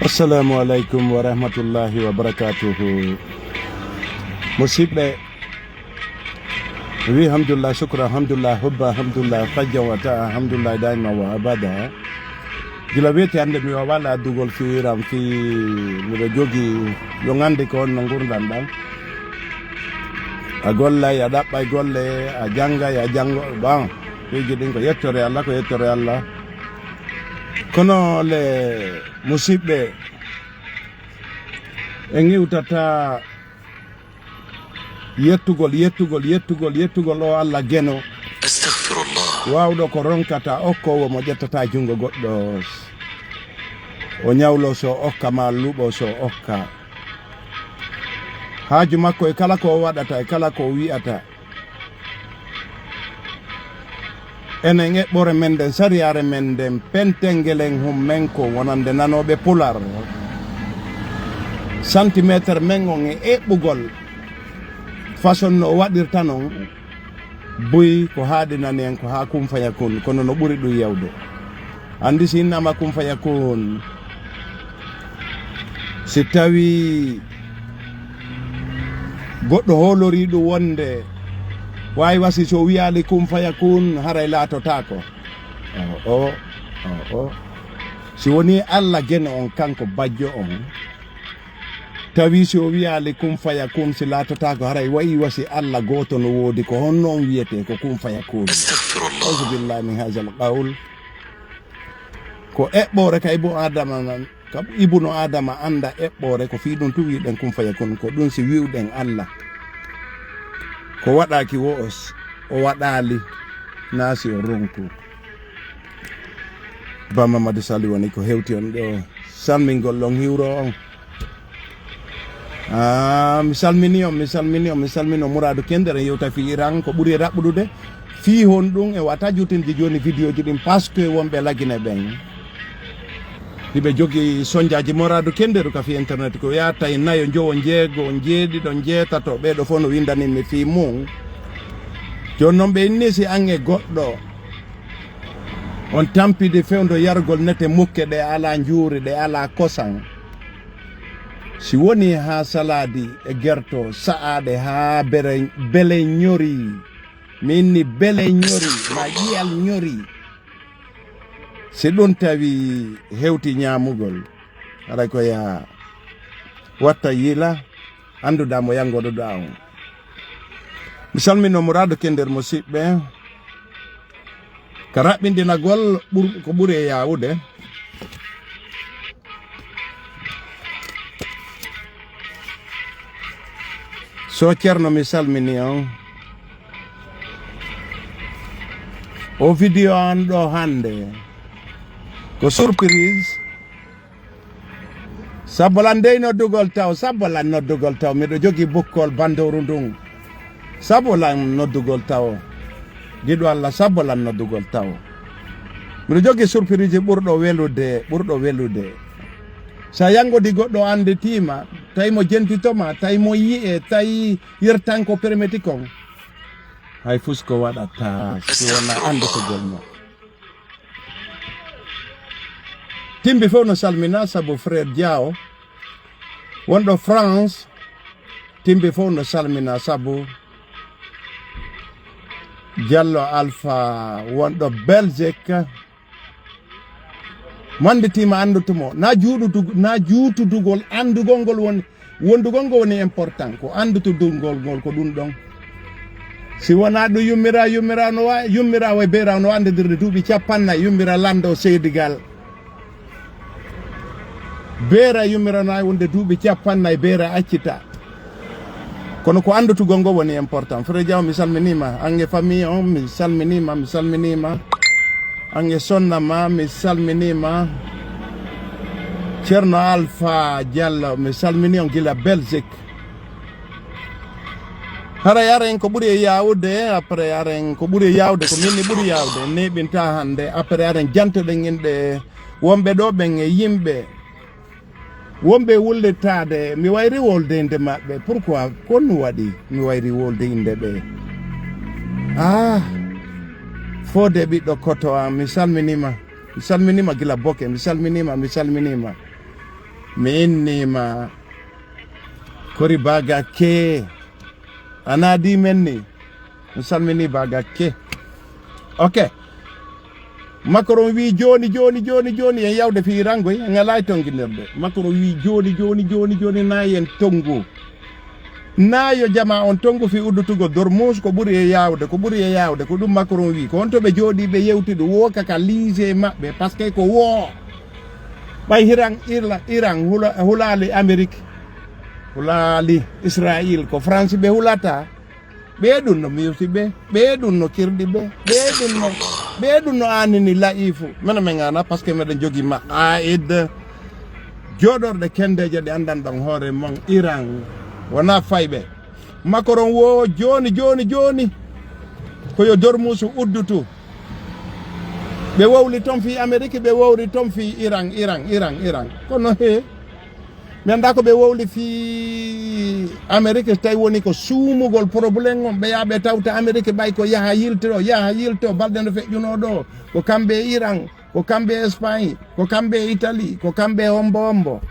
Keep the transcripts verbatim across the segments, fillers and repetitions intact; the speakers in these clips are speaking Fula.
Assalamu alaikum wa rahmatullahi wa barakatuhu. Musidɓe, wi hamdulillah, shukra, hamdulillah, hubba, hamdulillah, fajja wa ta'a, hamdulillah, daima wa abada. Gila weeti hannde mi waawaa addugol fiiram fii miɗo jogi yo ngannde ko honno ngurndan ɗan. A gollay, a ɗaɓɓay golle, a janngay, a janngo, bon, piiji ɗin ko yettore Allah, ko yettore Allah. Kono le musiɓɓe, en iwtata yettugol, yettugol, yettugol, yettugol o Allah geno. Astaghfirullah. Waawɗo ko ronkata, okkoowo mo ƴettata junngo goɗɗo. O ñawlo so okka, ma luɓo so okka. Haaju makko e kala ko o waɗata, e kala ko o wi'ata. Enen eɓɓore men nden, sariyaare men nden, pentengelen hum men ko wonande nanooɓe Pular. Santimeeter men on e eɓɓugol façon no o waɗirta non, buy ko haaɗinani en ko haa kun faya kun, kono no ɓuri ɗum yewde. Anndi si innama kun faya kun, si tawi goɗɗo hoolori ɗum wonde, waawi wasi so wiyaali kun faya kun, haray laatotaako. O, o, o, o. Si woni Allah geno on kanko bajjo on, tawi si o wiyaali kun faya kun, si laatotaako, haray wayi wasi Allah gooto no woodi, ko honno on wiyete ko kun faya kun? Astaghfirullah. Auzu billahi min hazal qawl. Ko eɓɓoore ka ibnu Adama nan, ka ibnu Adama annda eɓɓoore, ko fii ɗum tun wi'uɗen kun faya kun, ko ɗum si wi'uɗen Allah. Ko waɗaaki wo o s-, o waɗaali, naa si o ronku. Ba Mamadu Sali woni ko hewti on ɗo salmingol on hiwro on. Ah, mi salmini on, mi salmini on, mi salmini on. Muradu Kender en yewta fii Iran, ko ɓuri e raɓɓuɗude. Fii honɗum e wata jutinji jooni vidéo ji ɗin, parce que wonɓe Lagine ɓen hiɓe jogi sonjaaji Muradu Kender ka fii internet, ko yaata e nayo, njowo, njeego, njeeɗiɗo, njeetato, ɓee ɗo fof no winndanii mi fii mum. Jooni non ɓe inni si an e goɗɗo on tampidi fewndo yargol nete mukke ɗe alaa njuuri, ɗe alaa kosan. Si woni haa salaadi e gerto sa'aaɗe haa bere-, bele ñori, mi inni bele ñori, ma ƴiyal ñori. Si ɗum tawi hewti ñaamugol, haray ko yaa watta yila, annduɗaa mo yanngoɗoɗaa on. Mi salmino Muradu Kender musiɓɓe. Ka raɓɓindinagol ɓur-, ko ɓuri e yaawude. So Ceerno, mi salmini on. O vidéo an ɗo hannde ko surprise. Sabbo lan dey noddugol taw, sabbo lan noddugol taw. Miɗo jogi bukkol bandowru ndun. Sabbo lan noddugol taw. Giɗo Allah, sabbo lan noddugol taw. Miɗo jogi surprise ɓurɗo welude, ɓurɗo welude. Sa yanngodi goɗɗo annditiima, tawi mo jentitoma, tawi mo yi'e, tawi yertan ko permeti kon. Hay fus ko waɗata, si wona annditogol mo. Timbi fof no salmina sabu frère Diaw wonɗo France. Timbi fof no salmina sabu Diallo Alpha wonɗo Belgique. Manditima anndutumo. Na juuɗudu-, na juutudugol anndugol ngol woni Wondugol ngo woni important, ko annditudungol ngol ko ɗum ɗon. Si wonaa ɗum yummira, yummira no wa-, yummira e beera no anndidirde duuɓi cappannayi, yummira lanndo Senegal. Beera yummira no wonde duuɓi cappannayi, beera accita. Kono ko annditugol ngo woni important. Frère Diaw, mi salminiima. An e famille on, mi salminiima, mi salminiima. An e sonna ma, mi salminiima. Ceerno Alpha Diallo, mi salmini on gila Belgique. Haray aren ko ɓuri e yaawude, après aren ko ɓuri e yaawude, ko min ni ɓuri yaawude. Neeɓinta hannde, après aren jantoɗen inɗe wonɓe ɗo ɓen e yimɓe. Wonɓe wullitaade, mi wayri wolde innde maɓɓe. Pourquoi? Ko ɗum waɗi mi wayri wolde innde ɓe? Ah, Fodé ɓiɗɗo koto am, mi salminiima. Mi salminiima gila Boke, mi salminiima, mi salminiima. Mi innii ma Kori Bagakke. A naadii men ni. Mi salminii Bagakke. Ok. Macron wii jooni, jooni, jooni, jooni, en yawde fii Iran goy, en alaa e tonnginirde. Macron wii jooni, jooni, jooni, jooni, naa en tonngu. Naa yo jamaa on tonngu fii uddutugol Dormus, ko ɓuri e yaawde, ko ɓuri e yaawde, ko ɗum Macron wii. Ko on to ɓe jooɗii, ɓe yewti ɗum, woo kaka liise maɓɓe, parce que ko woo. Ɓay Iran, Irla-, Iran hula-, hulaali Amerik, hulaali Israayil, ko Faransi ɓe hulata. Ɓee ɗum no miwti ɓe, ɓee ɗum no kirɗi ɓe, ɓee ɗum no, ɓee ɗum no aanini la'ifu. Mene men ana, parce que meɗen jogii ma qaa'ida. Jooɗorɗe kendeeje ɗe anndan ɗon hoore mon Iran. Wonaa fayɓe. Macron woo jooni, jooni, jooni. Ko yo Dormusu uddutu. Ɓe wowli ton fii Amerik, ɓe wowli ton fii Iran, Iran, Iran, Iran. Kono he, mi anndaa ko ɓe wowli fii Amerik, so tawi woni ko suumugol problème on, ɓe yaha ɓe tawta Amerik ɓay ko yaha yilto, yaha yilto, balɗe no feƴƴunoo ɗoo, ko kamɓe e Iran, ko kamɓe e Espagne, ko kamɓe e Italie, ko kamɓe e hombo hombo.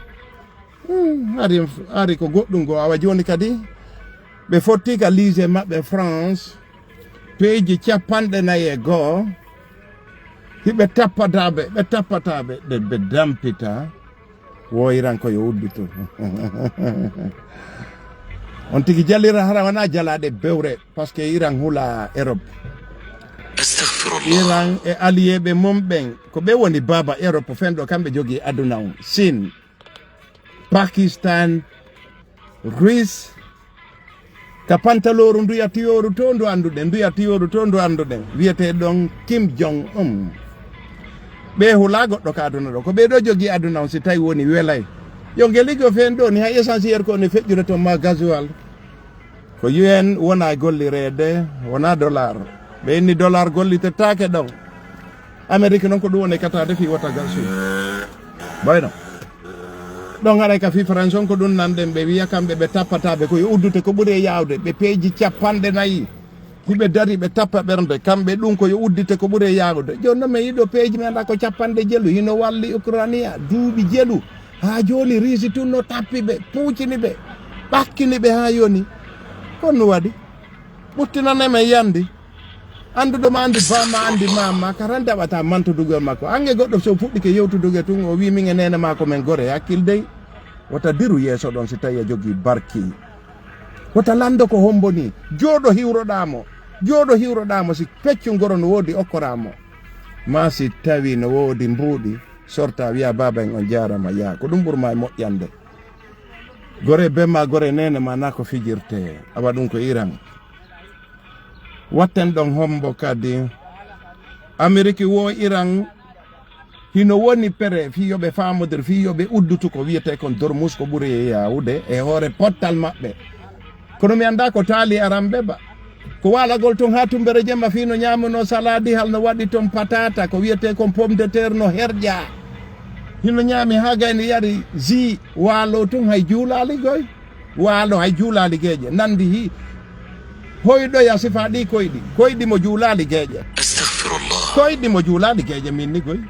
Hmm, hari, hari ko goɗɗum goo. Awa jooni kadi, ɓe fotti ka liise maɓɓe France, peeji capanɗe nayi e goo, hiɓe tappata ɓe, ɓe tappata ɓe, ɓe, ɓe dampita. Wo Iran ko yo udditu. On tigi jalira hara wona jalaade bewre, parce que Iran hula Europe. Astaghfirullah. Iran e allié ɓe mum ɓen, ko ɓe woni baaba Europe fen ɗo, kamɓe jogii aduna on. Chine, Pakistan, Russe, ka pantalooru nduya tiyooru to ndu annduɗen, nduya tiyooru to ndu annduɗen, wiyetee ɗon Kim Jong Un. Ɓe hulaa goɗɗo ka aduna ɗo. Ko ɓee ɗo jogii aduna on, si tawi woni welay. Yo ngeligo fen ɗo ni, hay essentiel ko ne feƴƴude ton ma gasoil. Ko U N wona gollireede, wona dollar. Ɓe inni dollar gollitetaake ɗon. Amerik noon ko ɗum woni kataade fii wota gasoil. Boyno. Ɗon haray ka fii France on ko ɗum nanɗen, ɓe wiya kamɓe ɓe tappata ɓe ko yo uddute ko ɓuri e yaawde. Ɓe peeji capanɗe nayi. Hiɓe dari ɓe tappa ɓernde, kamɓe ɗum ko yo uddite ko ɓuri e yaawde. Jooni noon mi yiɗo peeji men ɗa ko capanɗe jelu, hino walli Ukrania, duuɓi jelu. Haa jooni Riisi tun no tappi ɓe, puucini ɓe, ɓakkini ɓe haa yoni. Kon no waɗi? Ɓuttinane men yandi. Annduɗo ma anndi ba ma anndi ma ma, ka ran daɓata mantudugol makko. Ange goɗɗo so fuɗɗike yewtudugol tun, o wi min e neene ma ko men gore, hakkil dey. Wota diru yeeso ɗon si tawi a jogii barki. Wota lanndo ko hombo ni. Jooɗo hiwroɗaa mo. Jooɗo hiwroɗaa mo si peccu ngoro no woodi okkoraa mo. Ma si tawi no woodi mbuuɗi, sorta wiya baaba en on jaarama yaa. Ko ɗum ɓurma e moƴƴande. Gore be ma, gore neene ma, na ko fijirte. Awa ɗum ko Iran. Watten ɗon hombo kadi. Ameriki wo Iran hino woni pere fii yo ɓe faamodir, fii yo ɓe uddutu ko wiyetee kon Dormus ko ɓuri e yaawude e hoore pottal maɓɓe. Kono mi anndaa ko taali aramɓe ba. Ko waalagol ton haa tumbere jemma fii no ñaamuno saladi hal no waɗi ton patata, ko wiyetee kon pomme de terre no herƴaa. Hino ñaami haa gayni yari jus waalo tun hay juulaali goy. Waalo hay juulaali geeƴe. Nandi hi hoyɗoya sifa ɗi koyɗi. Koyɗi mo juulaali geeƴe. Astaghfirullah. Koyɗi mo juulaali geeƴe min ni goy.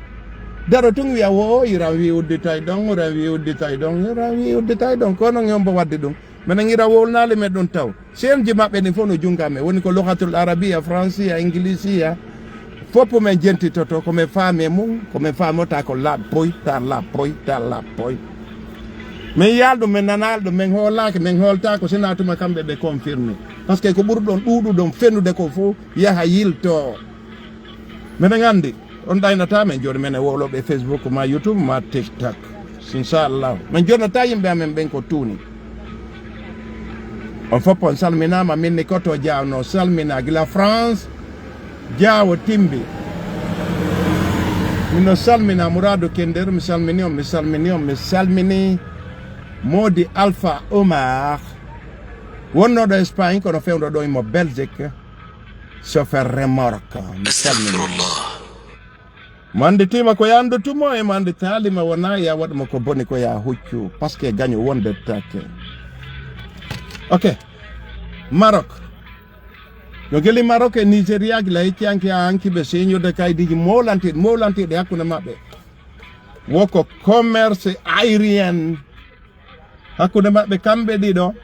Daro tun wiya wo Iran wi udditay ɗon, Iran wi udditay ɗon, Iran wi udditay ɗon. Kono ngem bo waddi ɗum. Menen Iran wowlnaali men ɗum taw. Seenji maɓɓe ɗin fof no junngo amen. Woni ko lugatul arabiya, faransiya, ingilisiya. Fof men jentitoto, ko men faami e mum, ko men faamota ko laaɓ poy, ta laaɓ poy, ta laaɓ poy. Men yaalɗum, men nanaalɗum, men hoolaaki, men hooltaako, sinaa tuma kamɓe ɓe confirmé. Parce que ko ɓurɗon ɗuuɗuɗon fenude ko fof, yaha yiltoo. Menen anndi, on ɗaynataa men jooni, menen wowlooɓe Facebook, ma YouTube, ma TikTok. Inchallah. Men jonnataa yimɓe amen ɓen ko tuuni. On fof on salminaama, min ni Koto Jaaw no salmina gila France. Jaawo timbi. Min no salmina Muradu Kendir, mi salmini on, mi salmini on, mi salmini Modi Alpha Omar. Wonnooɗo Espagne, kono fewndo ɗo imo Belgique. Chauffeur remorque, mi salmini. Astaghfirullah. Mo annditiima ko yahndu tumo, e mo annditaali ma wona ya waɗ mo ko boni ko ya huccu, parce que gaño wonde take. Ok. Maroc. Yo geli Maroc e Nigeria gila hecciyanke haa hanki ɓe seeñude kaydiiji moolanteeɗi, moolanteeɗi hakkunde maɓɓe. Woko commerce aérien Hakkunde maɓɓe kamɓe ɗiɗo,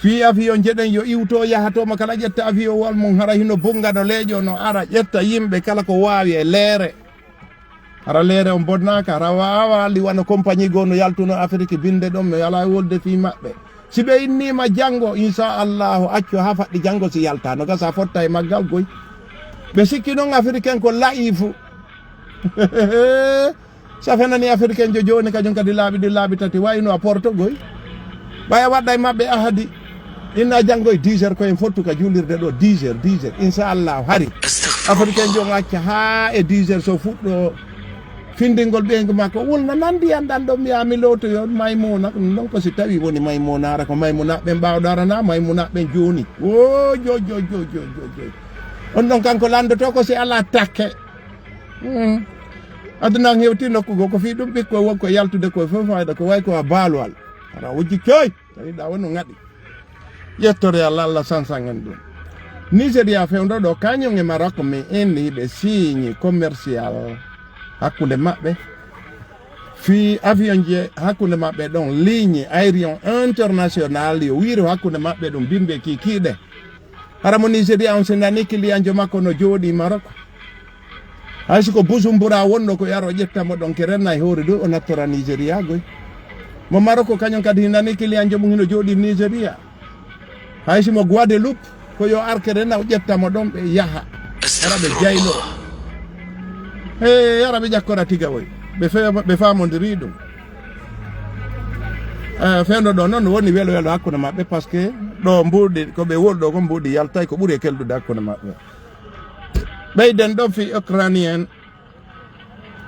fii avion jeɗen yo iwto yaha to mo kala ƴetta avion wal mum, hara hino bunnga no leeƴo no ara ƴetta yimɓe kala ko waawi e leere. Hara leere on bonnaaka, hara waawa liwano compagnie goo no yaltuno Afiriki binnde ɗon, mi alaa e wolde fii maɓɓe. Si ɓe inniima janngo, insha Allahu, accu haa faɗɗi janngo si yaltaa, no gasa fotta e maggal goy. Ɓe sikki non Afiriken ko la'iifu. Sa fenani Afirikenjo jooni kañum kadi laaɓi ɗin laaɓi tati, wayi no a porto goy. Ɓay a waɗɗa e maɓɓe ahadi. Inna janngo e dix heures ko en fottu ka juulirde ɗo, dix heures, dix heures, insha Allahu, hari. Afirikenjo on acca haa e dix heures so fuɗɗo findingol ɓeyngu makko. Wulna nan ndiyan ɗan ɗon mbiya mi lootoyo Maymuna. Ɗum ɗon ko si tawi woni Maymuna, hara ko Maymuna ɓen ɓaawɗo arana, Maymuna ɓen jooni. Wo, jo, jo, jo. On ɗon kanko landoto ko si alaa takke. Hmm. Aduna on hewti nokku goo, ko fii ɗum ɓikkoy wonko yaltude koye fof fayda, ko way ko a baaluwal. Hara wujji coy, tawi ɗa wonu ŋaɗi. Ƴettore Allah, Allah sansan en ɗum. Nigeria fewndo ɗo, kañum e Maroc mi inni ɓe signe commercial hakkunde maɓɓe. Fii avion je hakkunde maɓɓe ɗon, ligne aérien international yo wiiro hakkunde maɓɓe ɗum bimbe kikiɗe. Hara mo Nigeria on si nani kiliyanjo makko no jooɗi Maroc. Hay si ko Bujumbura wonno ko yaro ƴetta mo ɗon ke renna e hoore dow o nattora Nigeria goy. Mo Maroc kañum kadi nani kiliyanjo mum hino jooɗi Nigeria. Hay si mo Guadeloupe ko yo arke renna o ƴetta mo ɗon ɓe yaha. Hara ɓe jaylo. He, hara ɓe ƴakkora tiga woy. Ɓe fe-, ɓe famondiri ɗum. Eh, fewndo ɗo noon woni welo welo hakkunde maɓɓe, parce que ɗo mbuuɗi, ko ɓe woni ɗo ko mbuuɗi yaltay ko ɓuri e kelɗude hakkunde maɓɓe. Ɓeyden ɗon fii Ukrainien.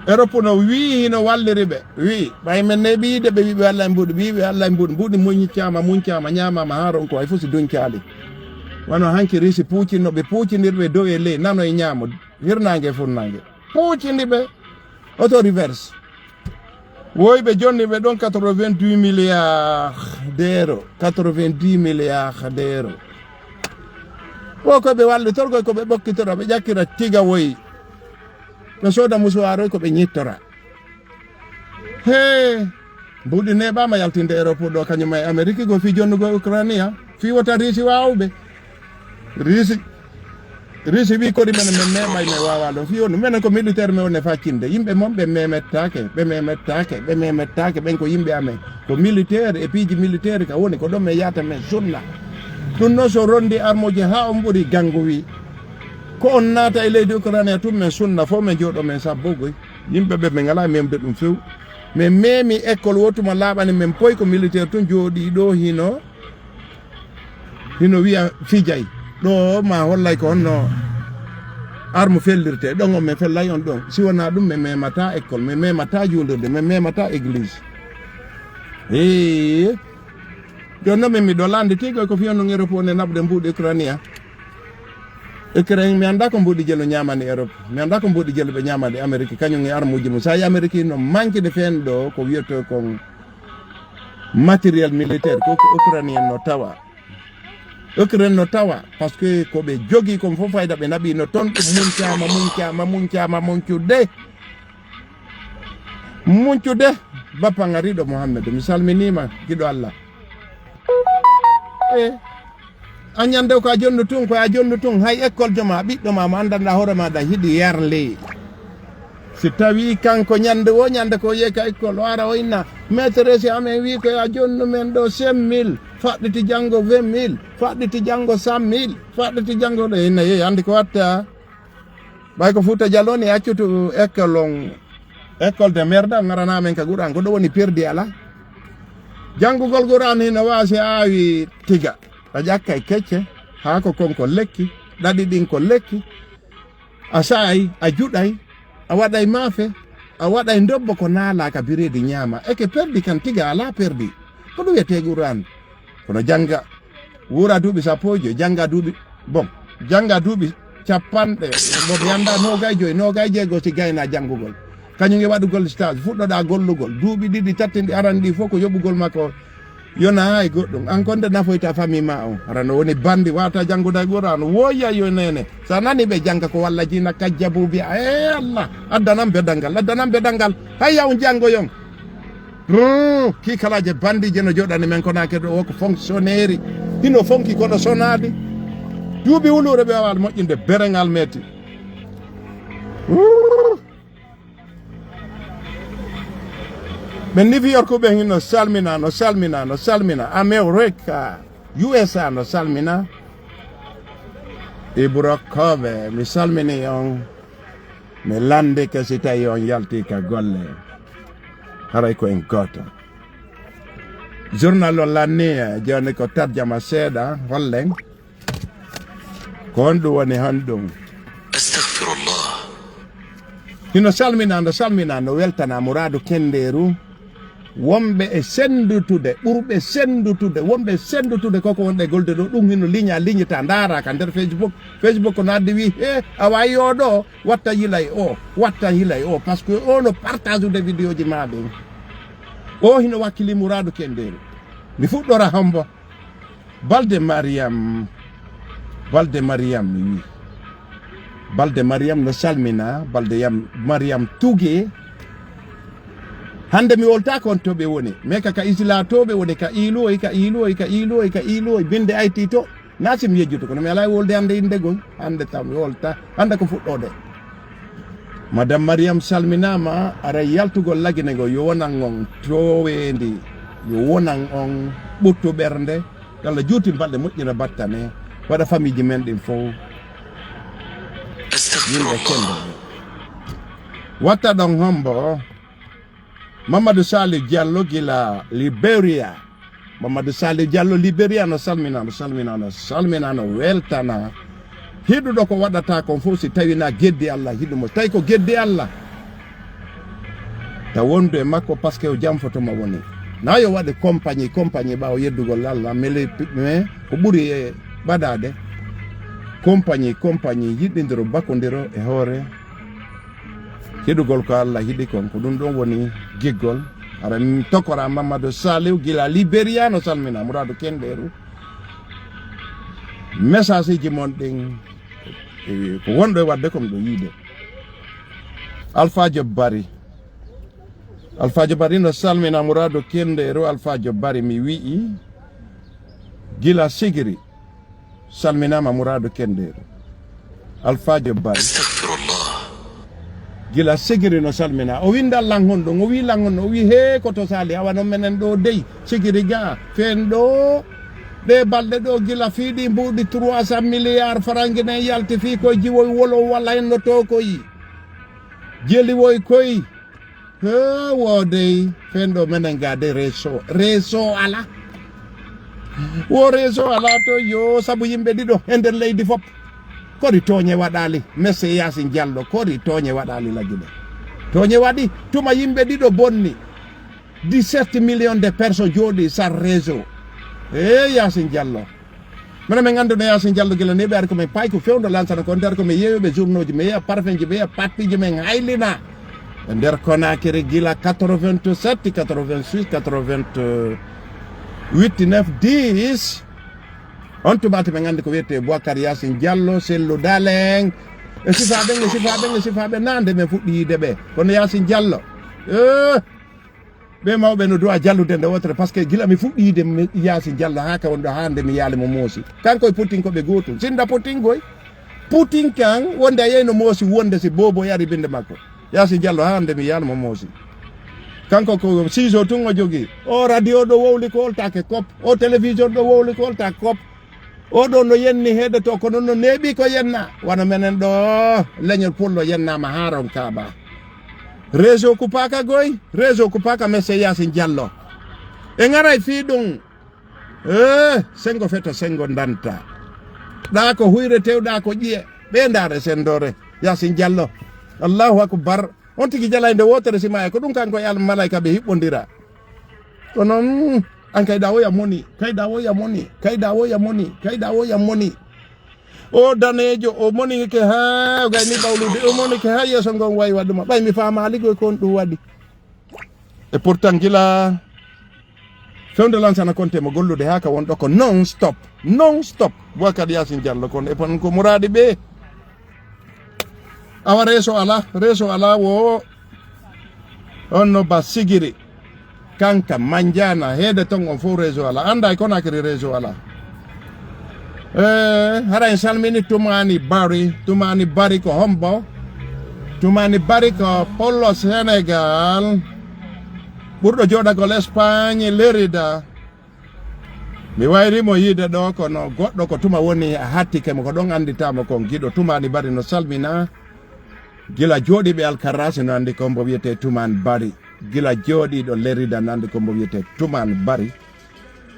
Europe no wii hino walliri ɓe. Wii, ɓay men neeɓi yiide ɓe wii ɓe wallay mbuuɗi, wii ɓe wallay mbuuɗi. Mbuuɗi muñcaama, muñcaama, ñaamaama haa ronko hay fof si duñcaali. Wano hanki Risi puucinno ɓe puucinirɓe dow e ley, nano e ñaamo, hirnaange e furnaange. Puucini ɓe, auto reverse. Woy ɓe jonni ɓe ɗon quatre-vingt-dix milliards d'euros, quatre-vingt-dix milliards d'euros. Wo ko ɓe wallitorgol ko ɓe ɓokkitora, ɓe ƴakkira tiga woy. Ɓe sooda musuwaaroy ko ɓe ñittora. Hee, mbuuɗi neeɓaama yaltinde Europe ɗo, kañum e Amerique go fii jonnugo Ukraine, fii wota Riisi waawɓe. Riisi, Riisi wii kori menen men meeɓay men waawaa ɗon. Fii wonu, menen ko militaire men woni faccinde. Yimɓe mon ɓe meemettaake, ɓe meemettaake, ɓe meemettaake, ɓen ko yimɓe amen. Ko militaire e piiji militaire ka woni, ko ɗon men yahata men sunna. Ɗum noon so rondi armooji haa on ɓuri gangu wii. Ko on naata e leydi Ukraine tun men sunna fof men jooɗo men sabbogoy. Yimɓe ɓe men ngalaa memde ɗum few. Men meemi école wotuma laaɓani men poy ko militaire tun jooɗii ɗo hino, hino wiya fijay. Ɗo ma hollay ko honno arme fellirte. Ɗon on men fellay on ɗon. Si wonaa ɗum men memata école, men memata juulirde, men memata église. Ee. Jooni noon min miɗo lannditiigo ko fii on Europe woni naɓude mbuuɗi Ukraine. Ukraine, mi anndaa ko mbuuɗi jelu ñaamani Europe. Mi anndaa ko mbuuɗi jelu ɓe ñaamani Amérique, kañum e armuuji mum. So a yi Amérique no manquide feen ɗo ko wiyetee kon matériel militaire, ko ko Ukraine en no tawa. Ukraine no tawa, parce que ko ɓe jogii kon fof fayda ɓe naɓii no ton, ɗum muncaama, muncaama, muncaama, muncude. Muncude, Bappa Ngariiɗo Muhammadu, mi salminiima, giɗo Allah. E, a ñande ko a jonnu tun, ko a jonnu tun, hay école jo ma, ɓiɗɗo ma, mo anndanɗaa hoore maaɗa, hiɗi yarli. Si tawii kanko ñande wo ñande ko yehi ka école, o ara o inna, maîtresse amen wii ko a jonnu men ɗo cinq mille, faɗɗiti janngo vingt mille, faɗɗiti janngo cent mille, faɗɗiti janngo ɗo, inna yehi, anndi ko watta. Ɓay ko Fuuta Jallo ni accutu école on, école de merde, ngarana men ka Qur'an, ko ɗo woni perdi ala. Janngugol Qur'an hino waasi aawi tiga. A ƴakkay kecce, haako kon ko lekki, ɗaɗi ɗin ko lekki. A sa'ay, a juɗay, a waɗay maafe, a waɗay ndobbo ko naalaa ka bireedi ñaama. Eke perdi kan tiga alaa perdi. Ko ɗum wiyetee Qur'an. Kono jannga, wuura duuɓi sappo e joy, jannga duuɓi, bon, jannga duuɓi capanɗe, bon, mi anndaa, noogay joy, noogay jeego si gaynaa janngugol. Kañum e waɗugol stage, fuɗɗoɗaa gollugol. Duuɓi ɗiɗi, tati ɗi arani ɗi fof ko yoɓugol makko yona haa e goɗɗum. An kon nde nafoyta famille ma on. Hara no woni banndi, waata jannguda e Qur'an. Woya yo neene. Sa nani ɓe jannga ko walla jiina kajjabu biya, "Eh Allah, addanam bedangal, addanam bedangal." Hayya on janngoyon. Brrr, kiikalaaje bandiije no jooɗani men ko naake ɗo, o ko fonctionnaire. Hino fonki kono sonaade. Duuɓi wuluure ɓe waawaali moƴƴinde bereŋal metti. Brrr. Ɓe New York ɓe hino salmina, no salmina, no salmina. America, U S A no salmina. Ibro Kobe, mi salmini on. Mi landike si tawi on yalti ka golle. Haray ko en gooto. Journal o lanni, eh, jooni ko tarjama seeɗa, hollen. Ko honɗum woni honɗum? Astaghfirullah. Hino salmina, no salmina, no weltana Muraadu Kendeeru. Wonɓe e senndutude, ɓurɓe senndutude, wonɓe e senndutude koko wonɓe e golde ɗo, ɗum hino liña, liñita, ndaara ka nder Facebook. Facebook no addi wi, "He, a wayi o ɗo, watta yila e o, watta yila e o." Parce que o no partage ude vidéo ji ma ɗin. O hino wakkili Muraadu Kendeeru. Mi fuɗɗora hombo. Balde Mariam, Balde Mariam, mi wi. Balde Mariam no salmina, Balde yam, Mariam Tuge. Hande mi woltaako on to ɓe woni. Mais ka, ka Isla to ɓe woni, ka iiloy, ka iiloy, ka iiloy, ka iiloy. Binde ayti to. Na si mi yejjuto, kono mi alaa e wolde hande innde gol. Hande taw mi wolta. Hande ko fuɗɗoode. Madame Mariam salminaama, aray yaltugol Lagine ngol, yo wonan on tooweendi, yo wonan on ɓuttu ɓernde, yo Allah juutin balɗe moƴƴina battane, waɗa famiiji men ɗin fow. Yimɓe Astaghfirullah. Kendo. Watta ɗon hombo, Mamadou Saliou Diallo gila Liberia. Mamadou Saliou Diallo Liberia no salmina, no salmina, no salmina, no weltana. Hiɗuɗo ko waɗata kon fof si tawi na geddi Allah hiɗumo. Tawi ko geddi Allah. Ta wondu e makko parce que o jam foto ma woni. Na yo waɗe compagnie, compagnie ɓaawo yeddugol Allah, mais les, mais ko ɓuri e ɓadaade. Compagnie, compagnie yiɗindiro, bakondiro e hoore. Hiɗugol ko Allah hiɗi kon, ko ɗum ɗon woni giggol. Ara min tokora Mamadou Saliou gila Liberia no salmina Muradu Kenderu. Message ji mon ɗin, e, ko wonɗo e waɗde ko miɗo yiide. Alpha Diop Bari. Alpha Diop Bari no salmina Muradu Kenderu. Alpha Diop Bari mi wi'i gila Sigiri. Salminaama Muradu Kenderu. Alpha Diop Bari. Astaghfirullah. Gila Sigiri no salmina. O winda lan honɗo, o wi lan honɗo, o wi he ko to sali, awa no menen ɗo dey, Sigiri ga, fen ɗo, ɗe balɗe ɗo gila fiiɗi mbuuɗi trois cents milliards francs ne yalti fii koy jiwoy wolo wala en no to koy. Jeli woy koy. He, wo dey, fen ɗo menen ga de réseau. Réseau ala. Wo réseau ala to yo, sabu yimɓe ɗiɗo e nder leydi fop. Kori tooñe waɗali, Monsieur Yacine Diallo, kori tooñe waɗali laggi ɗo. Tooñe waɗi, tuma yimɓe ɗiɗo bonni. Dix-sept millions de personnes jooɗi sar réseau. He, Yacine Diallo. Minen min annduno Yacine Diallo gila ni, ɓe ari ko min paay ko fewndo lansana ko nder ko min yeeyoɓe journaux ji, min yeeya parfum ji, min yeeya parti ji, min haylina. E nder Conakry gila quatre-vingt-sept, quatre-vingt-six, quatre-vingt-huit, neuf, dix. On tuma to min anndi ko wiyetee Boubacar Yacine Diallo, Cellou Dalein. E sifa ɓen, e sifa ɓen, e sifa ɓen, na nde min fuɗɗi yiide ɓe. Kono Yacine Diallo, eh, ɓe mawɓe no duwa jallude nde wotere, parce que gila mi fuɗɗi yiide mi Yacine Diallo haa ka wonɗo haa nde mi yaali mo Moosi. Kanko e Putin ko ɓe gootum. Sinda Putin goy. Putin kan wonde a yeyi no Moosi wonde si Bobo yari binde makko. Yacine Diallo haa nde mi yaali mo Moosi. Kanko ko ciseau tun o jogi. O radio ɗo wowli ko oltake kop. O télévision ɗo wowli ko oltake kop. Oɗo no yenni heede to, kono no neeɓi ko yenna. Wano menen ɗo, leñol pullo yennama haa ron kaaba. Réseau kupaaka goy, réseau kupaaka, Monsieur Yacine Diallo. E ŋaray fii ɗum. Eh, sengo feto, sengo ndanta. Ɗa ko huyre tewɗa ko ƴiye. Ɓe ndaare sendore. Yacine Diallo. Allahu akbar. On tigi jalaynde wootere sima e ko ɗum kanko e Al-, malaika ɓe hiɓɓondira. Kono, mm, an kay da woya moni, kay da woya moni, kay da woya moni, kay da woya moni. O daneejo, o moni ke ha, o gayni ɓawlude, o moni ke ha yeeso ngon wayi waɗuma. Ɓay mi faamaali goy ko on ɗum waɗi. E pourtant gila fewndo lansana konte mo gollude ha ka wonɗo ko non stop, non stop. Boubacar Yacine Diallo kon e pon ko muraadi ɓe. Awa reeso ala, reeso ala wo on no ba sigiri. Kanka, Manjana, heede ton on fof réseau alaa. Annda e Conakry réseau alaa. Eh, hara en salmini Tumani Bari. Tumani Bari ko hombo? Tumani Bari ko pullo Sénégal. Ɓurɗo jooɗagol Espagne, Lérida. Mi wayri mo yiide ɗo, kono goɗɗo ko tuma woni a hattike mo, ko ɗon anndita mo kon giɗo. Tumani Bari no salmina. Gila jooɗiiɓe Alkarasi no anndi ko mbo wiyetee Tuman Bari. Gila jooɗiiɗo Lerida no anndi ko mbo wiyetee Tuman Bari.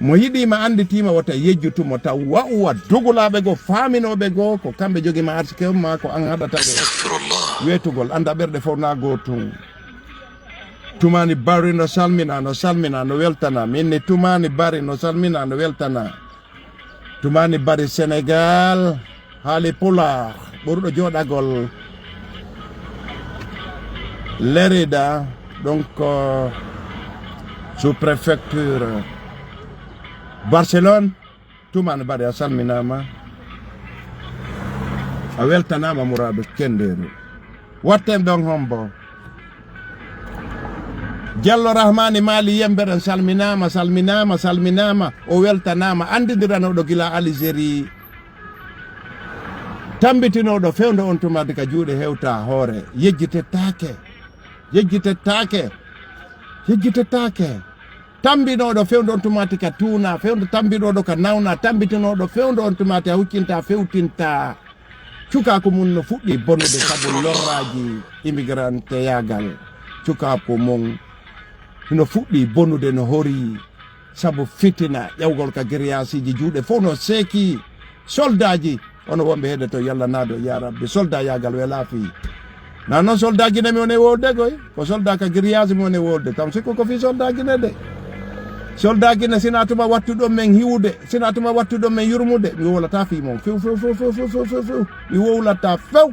Mo yiɗiima, annditiima, wota yejjutu mo taw. Wa'uwa dugulaaɓe goo, faaminooɓe goo, ko kamɓe jogiima arsike on, maa ko an haɗata ɓe. Astaghfirullah. Weetugol, annda ɓerɗe fof na gootum. Tumani Bari no salmina, no salmina, no weltana. Min ni Tumani Bari no salmina, no weltana. Tumani Bari Sénégal, haali Pulaar, ɓurɗo jooɗagol Lerida, donc, euh, sous-préfecture Barcelone. Tumani Bari, a salminaama, a weltanaama, Muradu Kendeeru. Watten ɗon hombo? Jallo Rahmani Maali Yembe ɗon salminaama, salminaama, salminaama. O weltanaama. Anndindiranooɗo gila Algérie. Tambitinooɗo fewndo on tumaade ka juuɗe hewta hoore. Yejjitetaake. Yejjitetaake. Yejjitetaake. Tambinooɗo fewndo on tumaati ka tuuna, fewndo tambinooɗo ka nawna, tambitinooɗo fewndo on tumaati a huccinta, fewtinta. Cukaaku mum no fuɗɗi bonude sabu lorraaji immigranteyaagal. Cukaaku mum no fuɗɗi bonude no horii sabu fitina ƴawgol ka giriyaasiiji juuɗe fof no seeki. Soldaaji, ono wonɓe heede to Yalla naado, ya Rabbi, soldat yaagal welaa fii. Na noon soldat Gine mi woni wolde koy, ko soldat ka giriyaasi mi woni wolde. Kam sikku ko fii soldat Gine de. Soldat Gine sina tuma wattu ɗon men hiwude, sina tuma wattu ɗon men yurmude, mi wowlata fii mon. Few, few, few, few. Mi wowlata few.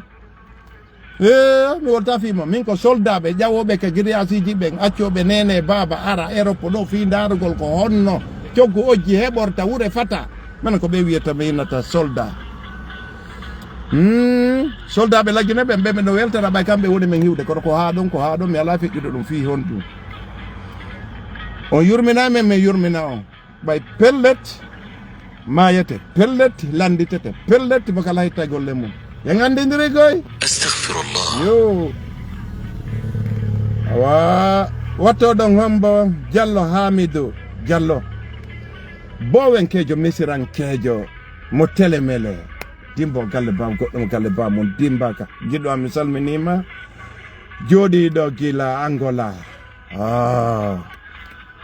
Ee, mi wowlata fii mon. Min ko soldaaɓe ƴawooɓe ka giriyaasiiji ɓen, accooɓe neene baaba ara Europe ɗo fii ndaarugol ko honno coggu ojji heɓorta wure fata. Menen ko ɓe wiyata mi innata soldat. Hmm, soldaaɓe Lagine ɓen, ɓe ɓe no weltana ɓay kamɓe woni men hiwde, kono ko haa ɗon, ko haa ɗon, mi alaa feƴƴude ɗum fii honɗum. On yurminaa men, min yurmina on. Ɓay pellet, maayete, pellet, lannditete, pellet, mo kala hitta golle mum. En anndindiri koy? Astaghfirullah. Yo. Awa, watto ɗon hombo Jallo Hamidu Jallo. Bowenkeejo, misirankeejo, mo telemele. Dimbo galle bam, goɗɗo mo galle bam, mon dimbaka. Giɗo am, mi salminiima. Jooɗiiɗo gila Angola. Ah.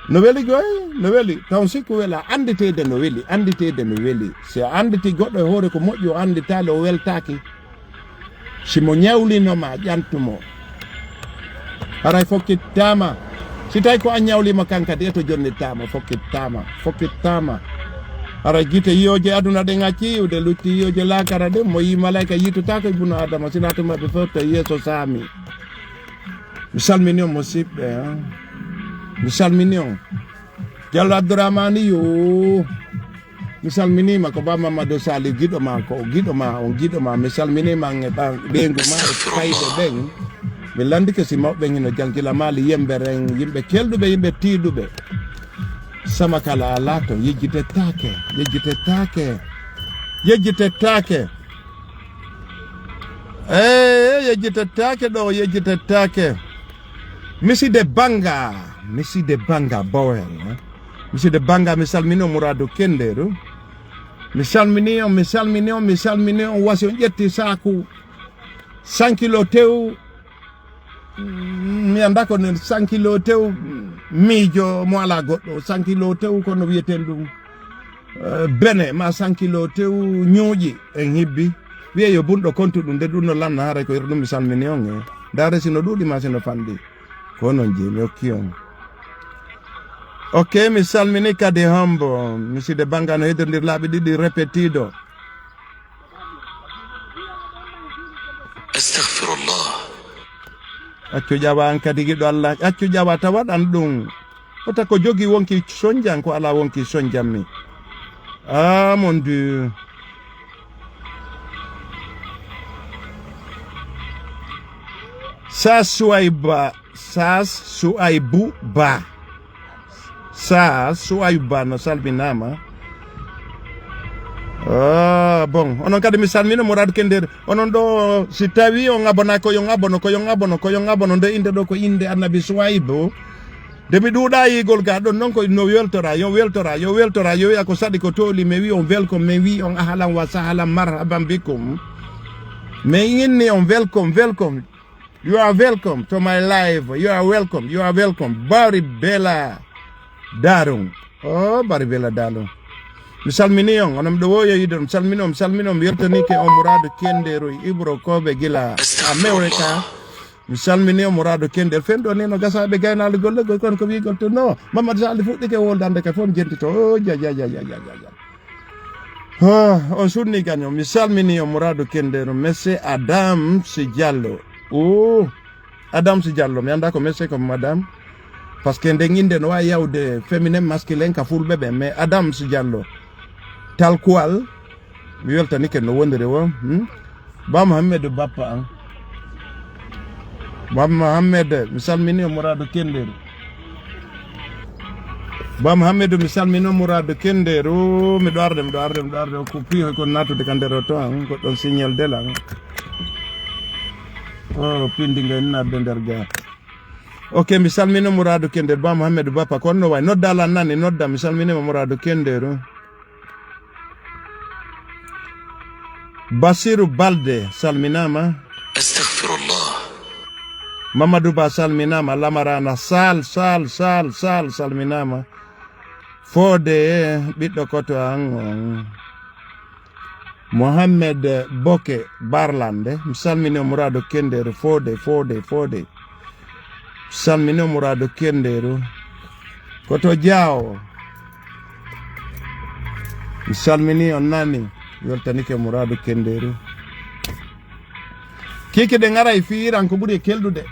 No weli goy, no weli. Taw sikku wela, annditeede no weli, annditeede no weli. Si a annditi goɗɗo e hoore ko moƴƴi, o annditaali, o weltaaki. Si mo ñawlino ma, ƴantu mo. Haray fokkittaama. Si tawi ko an ñawlii mo kan kadi, eto jonnittaama, fokkittaama, fokkittaama. Haray gite yiyooje aduna ɗen accii yi'ude, lutti yiyooje laakara ɗen, mo yii malayka yiitotaako ibnu Adama, sinaa tuma ɓe fewta yeeso saami. Mi salmini on, musiɓɓe, hein. Mi salmini on. Jallo Abdourahmane yo. Mi salminiima ko Ba Mamadou Sali, giɗo ma ko, giɗo ma on, giɗo ma. Mi salminiima e ɓa-, ɓeyngu ma e fayɓe ɓen. Mi lanndike si mawɓe ɓen hino jangila maali yembe ren, yimɓe kelɗuɓe, yimɓe tiiɗuɓe. Sama kala alaa to, yejjitetaake, yejjitetaake, yejjitetaake. Ee, yejjitetaake ɗo, yejjitetaake. Miside Banga, Miside Banga Bowel, eh. Miside Banga, mi salmini on, Muradu Kenderu. Mi salmini on, mi salmini on, mi salmini on. Wasi on ƴetti saaku cent kilo tew. Mm, mi annda ko nen cent kilo tew, mm, miijo mo alaa goɗɗo. Cent kilo tew, kono wiyeten ɗum, eh, bene, ma cent kilo tew ñuuƴi en hibbi. Wiye yo bunɗo kontu ɗum, de ɗum no lanna, haray ko ira ɗum mi salmini on, eh. Ndaare sino ɗuuɗi ma sino fanɗi. Ko noon jeyi, mi okki on. Ok, mi salmini kadi hombo. Miside Banga no hedondir laabi ɗiɗi repetido. Astaghfirullah. Accu ƴawa an kadi giɗo Allah. Accu ƴawa ta waɗan ɗum. Wota ko jogi wonki sonjan, ko ala wonki sonjan mi. Ah, mon Dieu. Sa Suwaiba. Sas Suwaibu Ba. Sa Suwayba no salminaama. Ah, bon, onon kadi mi salmino Mourad Kender. Onon ɗo, si tawi on abona, ko yon abono, ko yon abono, ko yon abono. Nde innde ɗo ko innde Annabi Suwaybu. Nde mi ɗuuɗa yiigol ga ɗon noon ko no weltora, yo weltora, yo weltora, yo wiya ko saɗi ko tooli, mi wi on welcome, mi wi on ahalan wa sahalan, marhaban bikum. Mi inni on welcome, welcome. You are welcome to my live. You are welcome. You are welcome. Bari Bella Darung. Oh, Bari Bella Darung. Mi salmini on, onon ɗo woyo yiɗon. Mi salmini on, mi salmini on, mi weltanike on Muradu Kenderu, Ibro Kobe gila America. Mi salmini on Muradu Kenderu. Fen ɗo ni no gasa ɓe gaynaali golle goy kon ko wiigol to no. Mamadu Sali fuɗɗike woldande ka fof mi jentito. Oh, ja, ja, ja. Ha, on sunni gaño. Mi salmini on Muradu Kenderu. Monsieur Adam Si Diallo. Oh. Adams Diallo, mi annda ko monsieur ko madame. Parce que nden innde no waawi yawde féminin, masculin ka fulɓe ɓen, mais Adams Diallo. Tal kuwal, mi weltanike no wondiri o. Hmm? Ba Mohamed Bappa an. Ba Mohamed, mi salmini on Muradu Kenderu. Ba Mohamed, mi salmini on Muradu Kenderu. Miɗo arde, miɗo arde, miɗo arde. Ko piihoy kon natude ka nder o to an. Ko ɗon signal de lan. O pindi ngay nadde nder ga. Ok, mi salmino Mouradu Kender, Ba Mohamed Bapa, ko no way? Nodda lan nani, nodda, mi salminima Mouradu Kender. Basiru Balde, salminama. Astaghfirullah. Mamadou Ba, salminama. Lamarana Sal, Sal, Sal, Sal, salminama. Fode, ɓiɗɗo koto an on. Mohammed Boke Barlande, mi salmini on Murado Kenderu, Fode, Fode, Fode. Mi salmini on Murado Kenderu. Koto Diawo. Mi salmini on nani, weltanike Murado Kenderu. Kiki ɗe ngaray fii Iran ko ɓuri e kelɗude.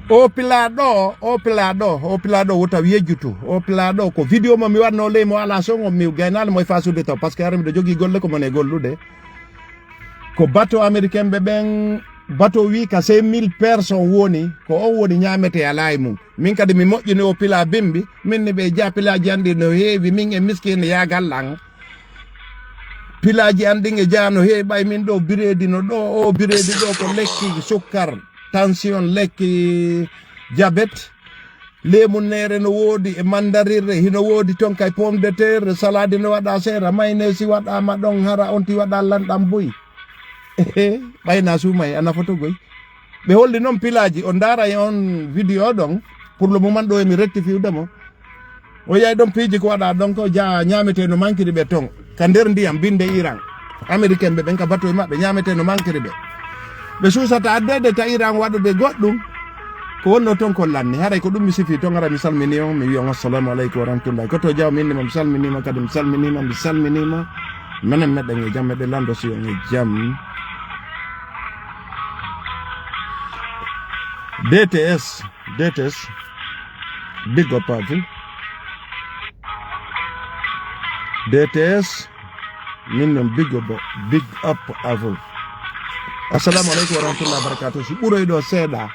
O pilaaɗo, o pilaaɗo, o pilaaɗo wota yejjutu. O pilaaɗo ko vidéo mo mi waɗno ley mo ala son on mi gaynali mo e fasude taw, parce que ara miɗo jogii golle ko mon e gollude. Ko bateau américain ɓe ɓen, bateau wi ka cinq mille personnes woni, ko on woni ñaamete alaa e mum. Min kadi mi moƴƴini o pila bimbi, min ni ɓe ja pilaaji an ɗi no heewi, min e miskiin yaagal lan. Pilaaji an ɗin e ja no heewi, ɓay min ɗo bireedi no ɗo, o bireedi ɗo ko lekki sukkar. Tension, lekki jabet, leemun neere no woodi e mandarirre, hino woodi ton kay pomme de terre, salade no waɗa seera, mayneesi waɗaama ɗon, hara on ti waɗa lanɗam buy. Ɓayna suumay, a nafoto goy. Ɓe holli noon pilaaji, on ndaara e on vidéo ɗon, pour le moment ɗo emi rectifiude mo. O yiyay ɗon piiji ko waɗa ɗon ko ja ñaamete no mankiri ɓe ton. Ka nder ndiyam binde Iran. Américain ɓe ɓen ka bateau maɓɓe ñaamete no mankiri ɓe. Ɓe suusata addeede ta Iran waɗude goɗɗum. Ko wonno ton ko lanni. Haray ko ɗum mi sifi ton ara mi salmini on. Mi wiya on assalamu aleykum wa rahmatullahi. Koto jaw mi innima mi salminima kadi mi salminima mi salminima. Menen meɗen e jam meɗen lando si on e jam. D T S. D T S, big up à vous. D T S, min noon big up, big up à vous. Assalamu aleykum wa rahmatullahi wa barakatuh. Si ɓuroy ɗo seeɗa,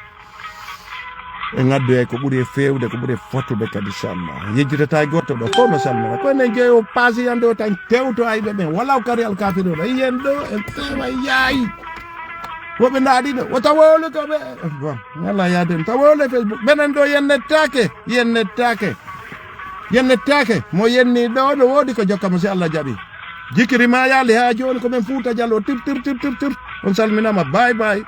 e ngaddu e ko ɓuri e feewde, ko ɓuri e fotude kadi, inchallah. Yejjitata e gooto ɗo, fof no salmina. Ko enen jeeyo paasi yande o tan tewto ayɓe ɓen. Walaw kari al kafiruna. Yen ɗo, en feewa yaayi. Woɓe ndaɗi ɗo, wota wowle ko ɓe, bon, walla yaaden, ta wowle Facebook. Menen ɗo yen nettaake, yen nettaake. Yen nettaake, mo yenni ɗo no woodi ko jokka mo si Allah jaɓi. Jikiri ma yaali haa jooni ko men Fuuta Jallo, tir, tir, tir, tir, tir. On salminama, bye, bye.